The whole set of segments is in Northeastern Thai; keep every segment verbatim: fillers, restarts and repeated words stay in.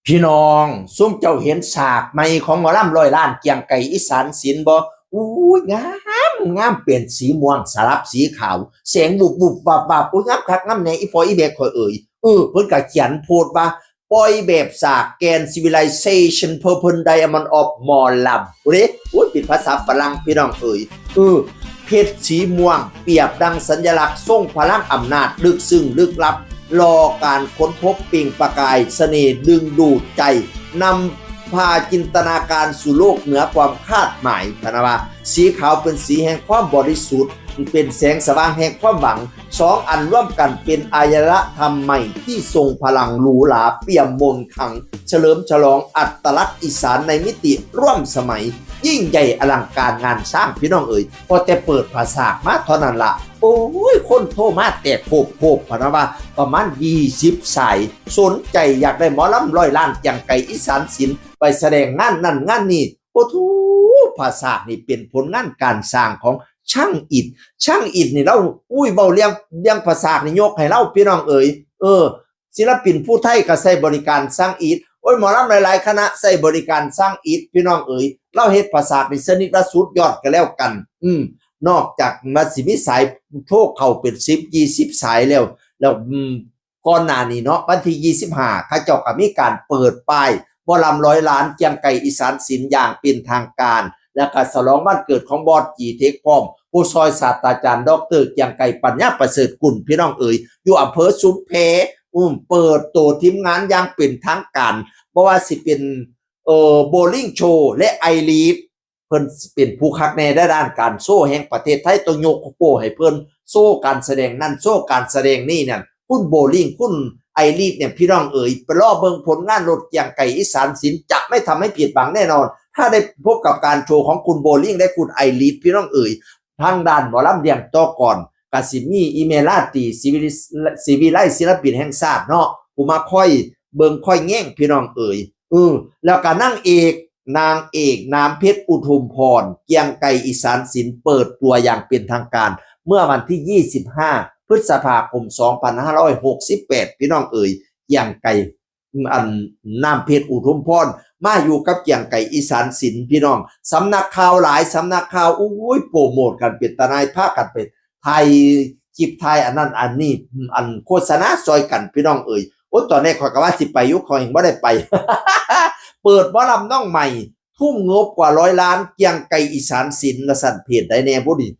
พี่น้อง ซุมเจ้าเห็นฉากใหม่ของหมอลำร้อยล้านเกียงไกรอีสานศิลป์บ่? อู้ย งาม งาม เป็นสีม่วงสลับสีขาว แสงวุบวุบวับวับ อู้ย งามคักงามแน่ อีพ่ออีแม่ข่อยเอ๋ย เออ เพิ่นก็เขียนโพสต์ว่า ปล่อยแบบฉากแกน Civilization Purple Diamond of หมอลำ เด้ อู้ย เป็นภาษาฝรั่ง พี่น้องเอ๋ย เออ เพชรสีม่วง เปรียบดังสัญลักษณ์ทรงพลังอำนาจลึกซึ้งลึกลับ รอการค้นพบเปล่งประกายเสน่ห์ดึงดูดใจ นำพาจินตนาการสู่โลกเหนือความคาดหมาย พะนะว่า สีขาวเป็นสีแห่งความบริสุทธิ์ เป็นแสงสว่างแห่งความหวัง สองอันร่วมกันเป็นอารยธรรมใหม่ที่ทรงพลังหรูหราเปี่ยมมนต์ขลัง เฉลิมฉลองอัตลักษณ์อีสานในมิติร่วมสมัย ยิ่งใหญ่อลังการงานสร้าง พี่น้องเอ๋ย พอแต่เปิดผาสากมาเท่านั้นละ โอ้ย คนโทรมาแตกโคบโคบ พะนะว่า ประมาณยี่สิบสาย สนใจอยากได้หมอลำร้อยล้านเกียงไกรอีสานศิลป์ไปแสดงงานนั่นงานนี่ โอ้โห ผาสากนี่เป็นผลงานการสร้างของช่างอิฐ ช่างอิฐนี่เรา อุ้ย เว้าเรื่อง เรื่องผาสากนี่ยกให้เรา พี่น้องเอ๋ย เออ ศิลปินผู้ไทยก็ใช้บริการช่างอิฐ โอ้ย หมอลำหลายๆคณะใช้บริการช่างอิฐ พี่น้องเอ๋ย เราเฮ็ดผาสากนี่ชนิดว่าสุดยอดก็แล้วกัน อืม นอกจากว่าสิมีสายโทรเข้าเป็นสิบ ยี่สิบสายแล้ว แล้ว อืม ก่อนหน้านี้เนาะ วันที่ยี่สิบห้า เขาเจ้าก็มีการเปิดป้ายหมอลำร้อยล้านเกียงไกรอีสานศิลป์อย่างเป็นทางการ แล้วก็ฉลองวันเกิดของบอส จีเทค พร้อม ผู้ช่วยศาสตราจารย์ ด็อกเตอร์ เกียงไกร ปัญญาประเสริฐกุล พี่น้องเอ๋ย อยู่อำเภอชุมแพ อืม เปิดตัวทีมงานอย่างเป็นทางการ บ่ว่าสิเป็น เอ่อ โบว์ลิ่งโชว์ และไอลีด เพิ่นสิเป็นผู้คักแน่ด้านการโชว์แห่งประเทศไทย ต้องยกโป้ให้เพิ่น โชว์การแสดงนั่น โชว์การแสดงนี่นั่น คุณโบว์ลิ่ง คุณไอลีดเนี่ย พี่น้องเอ๋ย ไปรอเบิ่งผลงานโลดเกียงไกรอีสานศิลป์ จะไม่ทำให้ผิดหวังแน่นอน ถ้าได้พบกับการโชว์ของคุณโบว์ลิ่งและคุณไอลีด พี่น้องเอ๋ย ทางด้านหมอลำเลี้ยงต่อก่อน ก็สิมีอีเมลาตี ศรีวิไล ศรีวิไลศิลปินแห่งชาติเนาะ ผู้มาคอยเบิ่งคอยแยง พี่น้องเอ๋ย เออ แล้วก็นางเอก นางเอกน้ำเพชรอุทุมพร เกียงไกรอีสานศิลป์ เปิดตัวอย่างเป็นทางการ เมื่อวันที่ยี่สิบห้า พฤษภาคม สองพันห้าร้อยหกสิบแปด พี่น้องเอ๋ย เกียงไกร อัน น้ำเพชรอุทุมพร มาอยู่กับเกียงไกรอีสานศิลป์ พี่น้อง สำนักข่าวหลายสำนักข่าว อุ้ย โปรโมทกันเป็นตาหน่าย พากันไปถ่ายคลิปถ่ายอันนั้นอันนี้ อันโฆษณาซอยกัน พี่น้องเอ๋ย โอ้ย ตอนแรกข้อยก็ว่าสิไปอยู่ ข้อยยังบ่ได้ไป เปิดหมอลำน้องใหม่ ทุ่มงบกว่าร้อยล้าน เกียงไกรอีสานศิลป์ ละสั่น เพจใดแน่บุนี่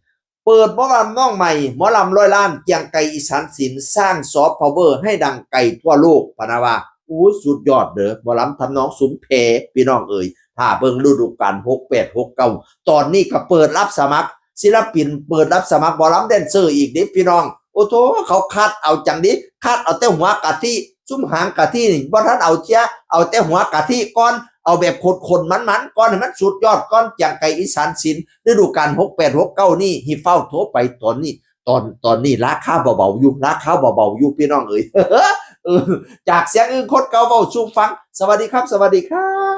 เปิดหมอลำน้องใหม่ หมอลำร้อยล้าน เกียงไกรอีสานศิลป์ สร้างซอฟต์พาวเวอร์ให้ดังไกลทั่วโลก พะนะว่า อู้ สุดยอดเด้อ หมอลำทำนองชุมแพ พี่น้องเอ๋ย ถ้าเบิ่งฤดูกาล หกแปด หกเก้า ตอนนี้ก็เปิดรับสมัครศิลปิน เปิดรับสมัครหมอลำแดนเซอร์อีกเด้ พี่น้อง โอ้โถ เขาคัดเอาจังดิ คัดเอาแต่หัวกะทิ ซุมหางกะทินี่บ่ทันเอาเที่ย เอาแต่หัวกะทิก่อน เอาแบบข้นๆ มันๆ ก่อน ให้มันสุดยอดก่อน เกียงไกรอีสานศิลป์ ฤดูกาล หกแปด หกเก้า นี่ ให้ฟ้าวโทรไปตอนนี้ ตอน ตอนนี้ราคาเบาๆอยู่ ราคาเบาๆอยู่ พี่น้องเอ๋ย เออ จากเสียงอึ้งคนเก่าเว้าสู่ฟัง สวัสดีครับ สวัสดีครับ